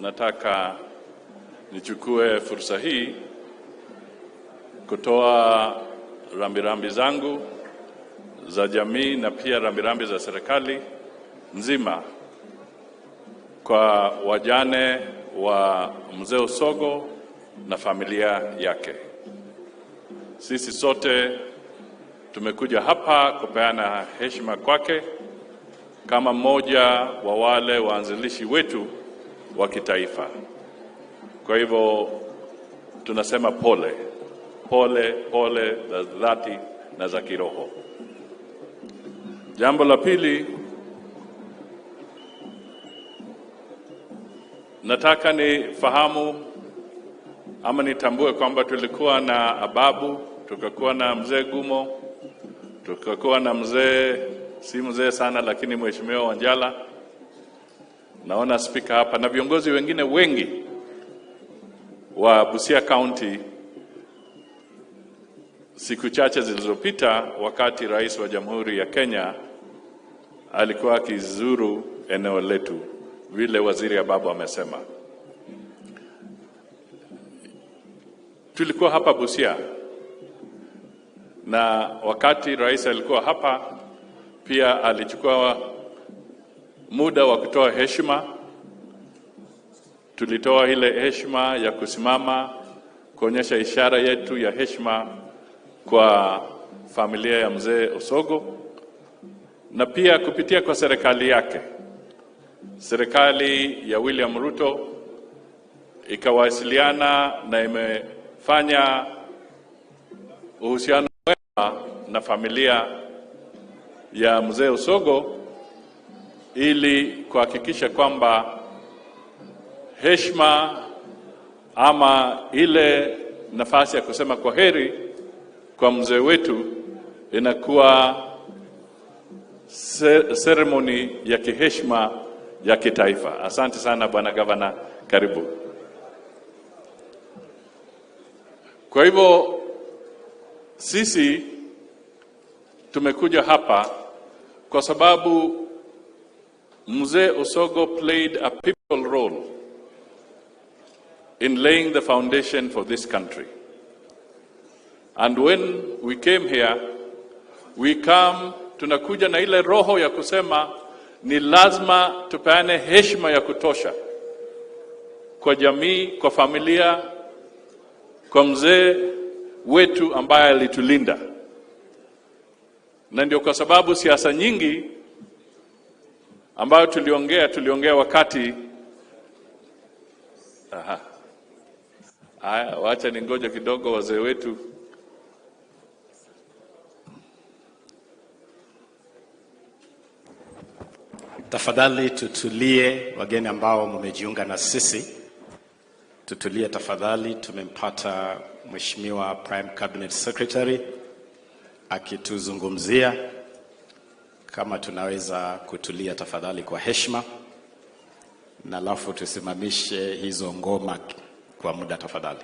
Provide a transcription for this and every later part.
Nataka nichukue fursa hii kutoa rambirambi zangu za jamii na pia rambirambi za serikali nzima kwa wajane wa Mzee Osogo na familia yake. Sisi sote tumekuja hapa kupeana heshima kwake kama mmoja wa wale waanzilishi wetu wa kitaifa. Kwa hivyo tunasema pole, pole, pole za dhati na za kiroho. Jambo la pili, nataka nifahamu ama nitambue kwamba tulikuwa na Ababu, tukakuwa na Mzee Gumo, tukakuwa na mzee, si mzee sana lakini Mheshimiwa Wanjala, naona spika hapa na viongozi wengine wengi wa Busia County siku chache zilizopita, wakati Rais wa Jamhuri ya Kenya alikuwa akizuru eneo letu, vile Waziri Ababu amesema. Tulikuwa hapa Busia na wakati rais alikuwa hapa pia alichukua muda wa kutoa heshima. Tulitoa ile heshima ya kusimama kuonyesha ishara yetu ya heshima kwa familia ya Mzee Osogo na pia kupitia kwa serikali yake. Serikali ya William Ruto ikawasiliana na imefanya uhusiano mwema na familia ya Mzee Osogo ili kuhakikisha kwamba heshima ama ile nafasi ya kusema kwa heri kwa mzee wetu inakuwa ceremony ya kiheshima ya kitaifa. Asante sana Bwana Gavana, karibu. Kwa hivyo sisi tumekuja hapa kwa sababu Mzee Osogo played a pivotal role in laying the foundation for this country. And when we came here, we come, tunakuja na ile roho ya kusema ni lazima tupeane heshima ya kutosha kwa jamii, kwa familia, kwa mzee wetu ambaye alitulinda. Na ndio kwa sababu siasa nyingi ambayo tuliongea wakati. Aha. Haya, wacha ningoje kidogo wazee wetu. Tafadhali tutulie, wageni ambao mmejiunga na sisi, tutulie tafadhali. Tumempata Mheshimiwa Prime Cabinet Secretary akituzungumzia. Kama tunaweza kutulia tafadhali kwa heshima, na alafu tusimamishe hizo ngoma kwa muda tafadhali.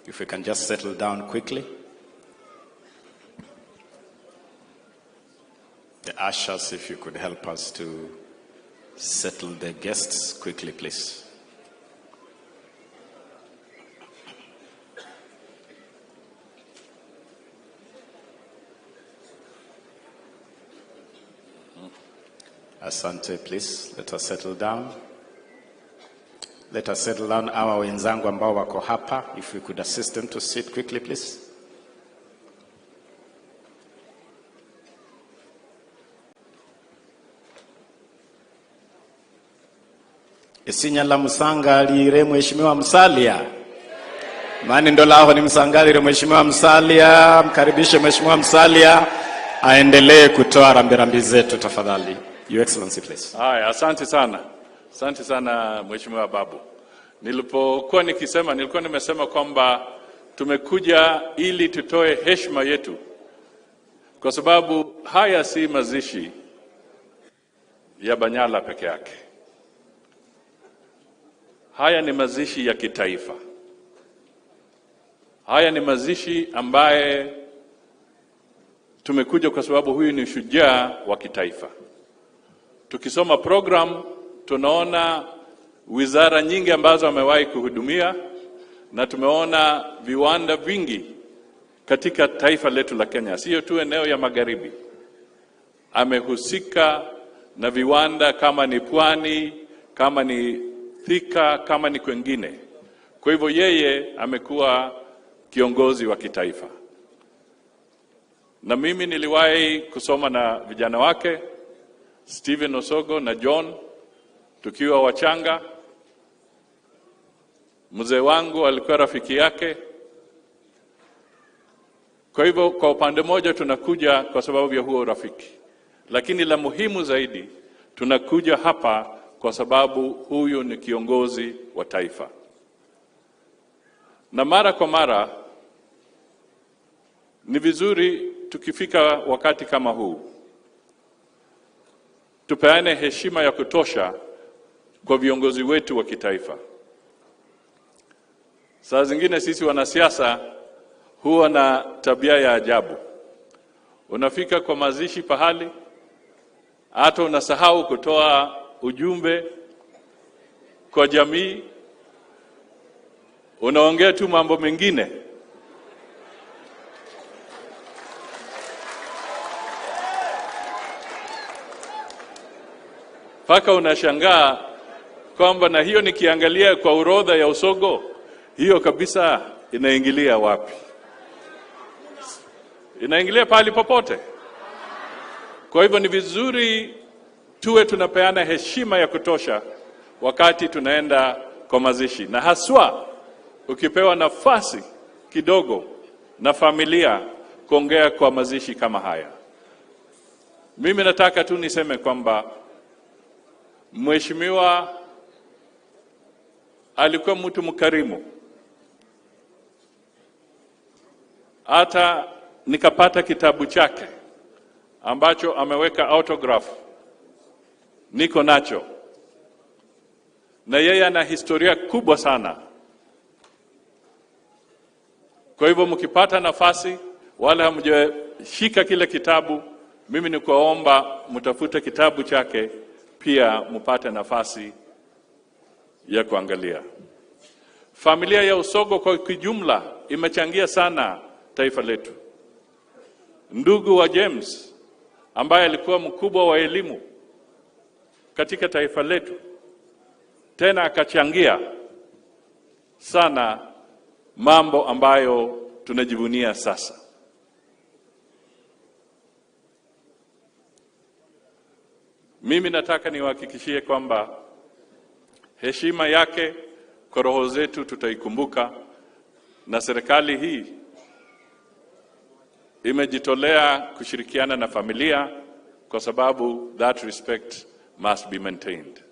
If we can just settle down quickly. The ushers, if you could help us to settle the guests quickly, please. Asante, please. Let us settle down. Let us settle down. Our wenzangu ambao wako hapa, if we could assist them to sit quickly, please. Isinya musangalire Mheshimiwa Musalia. Mani ndolaho ni msangalire Mheshimiwa Musalia, mkaribishe Mheshimiwa Musalia aendelee kutoa rambirambi zetu tafadhali. Your Excellency, please. Haya, asante sana. Asante sana Mheshimiwa Babu. Nilipokuwa nikisema, nilikuwa nimesema kwamba tumekuja ili tutoe heshima yetu, kwa sababu haya si mazishi ya Banyala peke yake. Haya ni mazishi ya kitaifa. Haya ni mazishi ambaye tumekuja kwa sababu huyu ni shujaa wa kitaifa. Tukisoma program tunaona wizara nyingi ambazo amewahi kuhudumia, na tumeona viwanda vingi katika taifa letu la Kenya, sio tu eneo ya magharibi. Amehusika na viwanda kama ni Pwani, kama ni Thika, kama ni kwengine. Kwa hivyo yeye amekuwa kiongozi wa kitaifa, na mimi niliwahi kusoma na vijana wake Stephen Osogo na John tukiwa wachanga. Mzee wangu alikuwa rafiki yake. Kwa hivyo kwa upande mmoja tunakuja kwa sababu ya huo urafiki, lakini la muhimu zaidi tunakuja hapa kwa sababu huyu ni kiongozi wa taifa. Na mara kwa mara ni vizuri tukifika wakati kama huu tupeane heshima ya kutosha kwa viongozi wetu wa kitaifa. Saa zingine sisi wanasiasa huwa na tabia ya ajabu. Unafika kwa mazishi pahali, hata unasahau kutoa ujumbe kwa jamii, unaongea tu mambo mengine. Mpaka unashangaa kwamba na hiyo nikiangalia kwa orodha ya Osogo, hiyo kabisa inaingilia wapi? Inaingilia pahali popote. Kwa hivyo ni vizuri tuwe tunapeana heshima ya kutosha wakati tunaenda kwa mazishi, na haswa ukipewa nafasi kidogo na familia kuongea kwa mazishi kama haya. Mimi nataka tu niseme kwamba mheshimiwa alikuwa mtu mkarimu. Hata nikapata kitabu chake ambacho ameweka autograph, niko nacho, na yeye ana historia kubwa sana. Kwa hivyo mkipata nafasi, wala hamjashika kile kitabu, mimi ni kuwaomba mtafute kitabu chake pia mpate nafasi ya kuangalia. Familia ya Osogo kwa kijumla imechangia sana taifa letu. Ndugu wa James ambaye alikuwa mkubwa wa elimu katika taifa letu, tena akachangia sana mambo ambayo tunajivunia sasa. Mimi nataka niwahakikishie kwamba heshima yake kwa roho zetu tutaikumbuka, na serikali hii imejitolea kushirikiana na familia kwa sababu that respect must be maintained.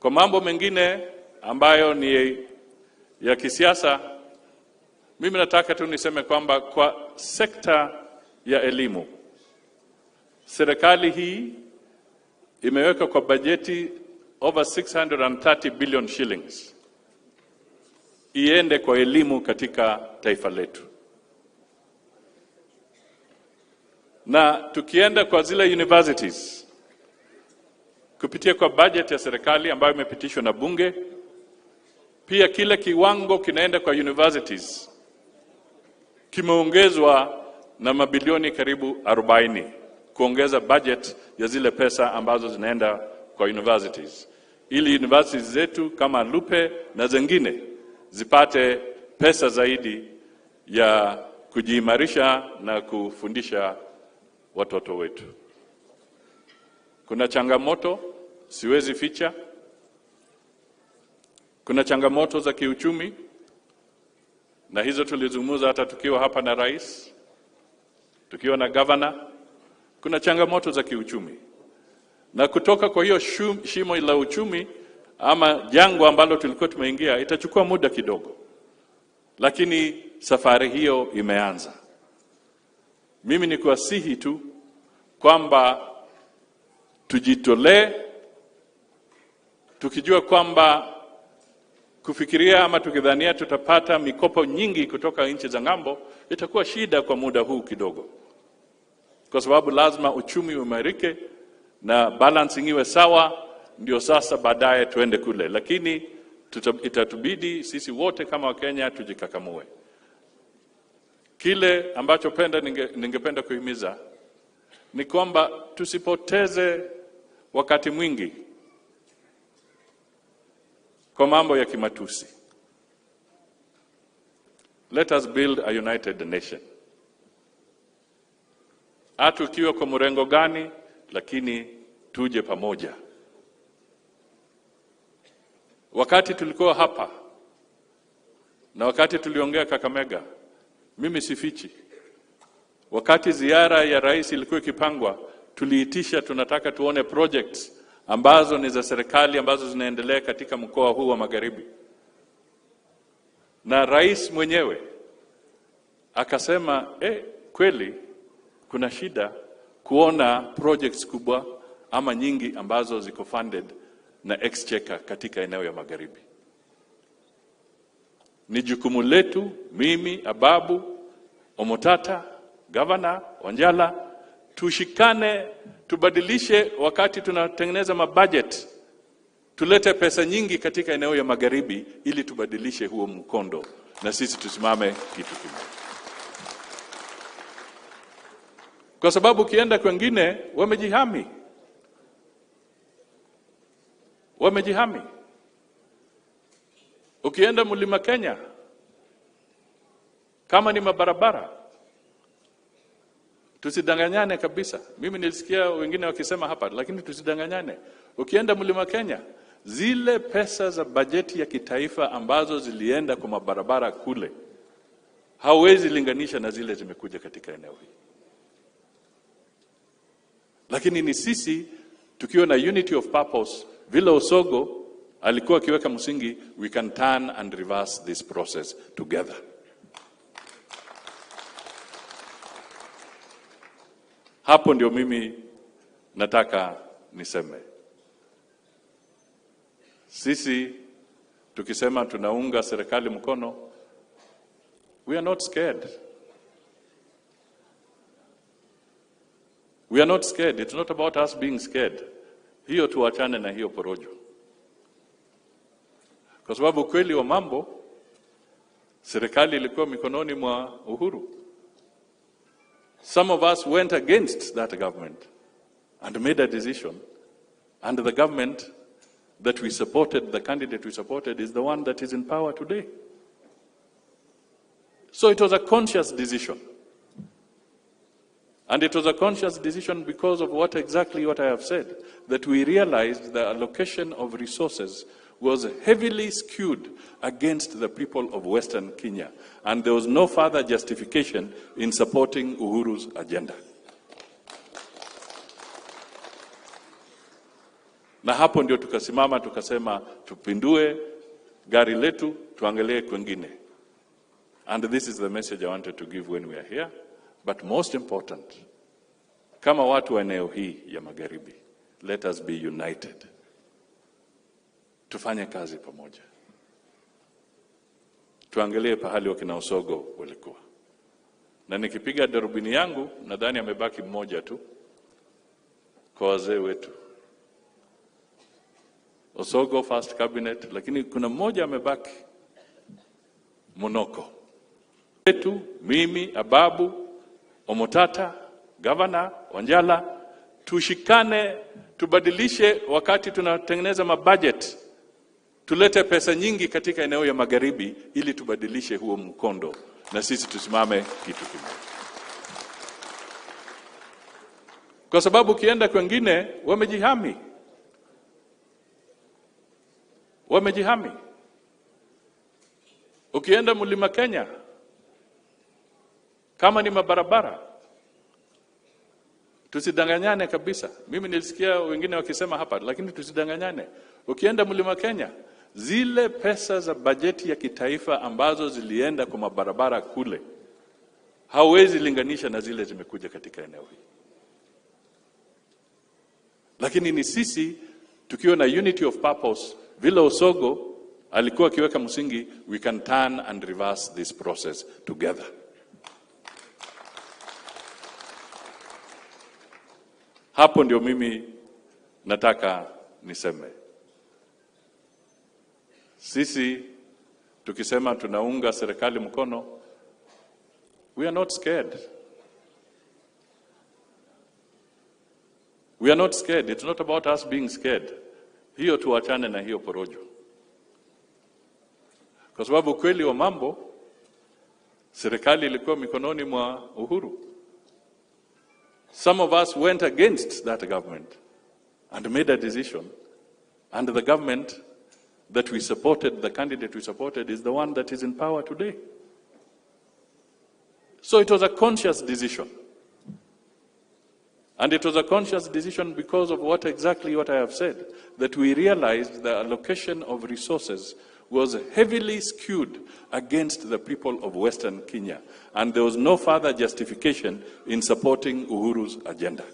Kwa mambo mengine ambayo ni ya kisiasa, mimi nataka tu niseme kwamba kwa sekta ya elimu, serikali hii imeweka kwa bajeti over 630 billion shillings iende kwa elimu katika taifa letu. Na tukienda kwa zile universities kupitia kwa budget ya serikali ambayo imepitishwa na bunge, pia kile kiwango kinaenda kwa universities kimeongezwa na mabilioni karibu 40, kuongeza budget ya zile pesa ambazo zinaenda kwa universities, ili universities zetu kama Lupe na zengine zipate pesa zaidi ya kujiimarisha na kufundisha watoto wetu. Kuna changamoto, siwezi ficha. Kuna changamoto za kiuchumi, na hizo tulizungumza hata tukiwa hapa na rais, tukiwa na governor. Kuna changamoto za kiuchumi, na kutoka kwa hiyo shimo la uchumi ama jangwa ambalo tulikuwa tumeingia, itachukua muda kidogo, lakini safari hiyo imeanza. Mimi ni kuwasihi tu kwamba tujitolee, tukijua kwamba kufikiria ama tukidhania tutapata mikopo nyingi kutoka nchi za ng'ambo itakuwa shida kwa muda huu kidogo, kwa sababu lazima uchumi uimarike na balancing iwe sawa, ndio sasa baadaye tuende kule, lakini itatubidi sisi wote kama Wakenya tujikakamue. Kile ambacho ningependa kuhimiza ni kwamba tusipoteze wakati mwingi kwa mambo ya kimatusi. Let us build a united nation. Hata ukiwa kwa mrengo gani, lakini tuje pamoja. Wakati tulikuwa hapa na wakati tuliongea Kakamega, mimi sifichi. Wakati ziara ya rais ilikuwa ikipangwa, tuliitisha tunataka tuone projects ambazo ni za serikali ambazo zinaendelea katika mkoa huu wa Magharibi. Na rais mwenyewe akasema, kweli kuna shida kuona projects kubwa ama nyingi ambazo ziko funded na exchequer katika eneo ya Magharibi. Ni jukumu letu, mimi, Ababu, Omotata, Governor Wanjala, tushikane, tubadilishe wakati tunatengeneza mabudget, tulete pesa nyingi katika eneo ya Magharibi ili tubadilishe huo mkondo na sisi tusimame kitu kimoja. Kwa sababu ukienda kwengine wamejihami. Wamejihami. Ukienda Mlima Kenya, kama ni mabarabara, tusidanganyane kabisa. Mimi nilisikia wengine wakisema hapa, lakini tusidanganyane. Ukienda Mlima Kenya, zile pesa za bajeti ya kitaifa ambazo zilienda kwa mabarabara kule, hauwezi linganisha na zile zimekuja katika eneo hili. Lakini ni sisi tukiwa na unity of purpose, vile Osogo alikuwa akiweka msingi, we can turn and reverse this process together. Hapo ndio mimi nataka niseme. Sisi tukisema tunaunga serikali mkono, we are not scared. We are not scared. It's not about us being scared. Hiyo tuachane na hiyo porojo. Kwa sababu kweli wa mambo, serikali ilikuwa mikononi mwa Uhuru. Some of us went against that government and made a decision. And the government that we supported, the candidate we supported, is the one that is in power today. So it was a conscious decision. And it was a conscious decision because of exactly what I have said, that we realized the allocation of resources was heavily skewed against the people of Western Kenya. And there was no further justification in supporting Uhuru's agenda. Na hapo ndio tukasimama tukasema tupindue gari letu tuangalie kwingine. And this is the message I wanted to give when we are here. But most important, kama watu wa eneo hii ya Magharibi, let us be united. Tufanye kazi pamoja. Tuangalie pahali wakina Osogo walikuwa. Na nikipiga darubini yangu, nadhani amebaki mmoja tu kwa wazee wetu. Osogo first cabinet, lakini kuna mmoja amebaki, Munoko. Wetu, mimi, Ababu, Omotata, Governor Wanjala, tushikane, tubadilishe wakati tunatengeneza mabudget, tulete pesa nyingi katika eneo ya Magharibi ili tubadilishe huo mkondo na sisi tusimame kitu kimoja. Kwa sababu ukienda kwengine wamejihami. Wamejihami. Ukienda Mlima Kenya, kama ni mabarabara, tusidanganyane kabisa. Mimi nilisikia wengine wakisema hapa, lakini tusidanganyane. Ukienda Mlima Kenya, zile pesa za bajeti ya kitaifa ambazo zilienda kwa mabarabara kule, hauwezi linganisha na zile zimekuja katika eneo hili. Lakini ni sisi tukiwa na unity of purpose, vile Osogo alikuwa akiweka msingi, we can turn and reverse this process together. Hapo ndio mimi nataka niseme, sisi tukisema tunaunga serikali mkono, we are not scared. We are not scared. It's not about us being scared. Hiyo tuachane na hiyo porojo, kwa sababu ukweli wa mambo, serikali ilikuwa mikononi mwa Uhuru. Some of us went against that government and made a decision, and the government that we supported, the candidate we supported, is the one that is in power today. So it was a conscious decision. And it was a conscious decision because of what exactly what I have said, that we realized the allocation of resources was heavily skewed against the people of Western Kenya, and there was no further justification in supporting Uhuru's agenda.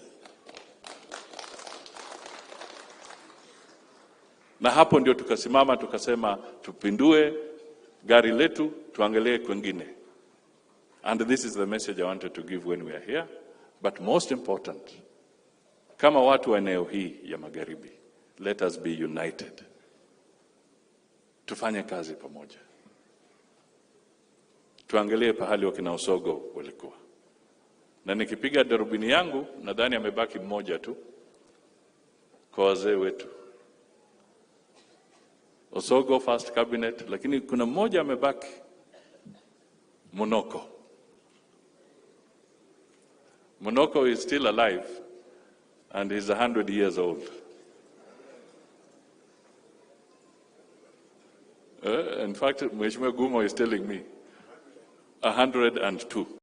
Na hapo ndio tukasimama tukasema tupindue gari letu tuangalie kwengine. And this is the message I wanted to give when we are here. But most important, kama watu wa eneo hii ya magharibi, let us be united. Tufanye kazi pamoja. Tuangalie pahali wakina Osogo walikuwa. Na nikipiga darubini yangu, nadhani amebaki mmoja tu kwa wazee wetu. Osogo first cabinet, lakini kuna mmoja amebaki, Munoko. Munoko is still alive and he's 100 years old. In fact, Mheshimiwa Gumo is telling me 102.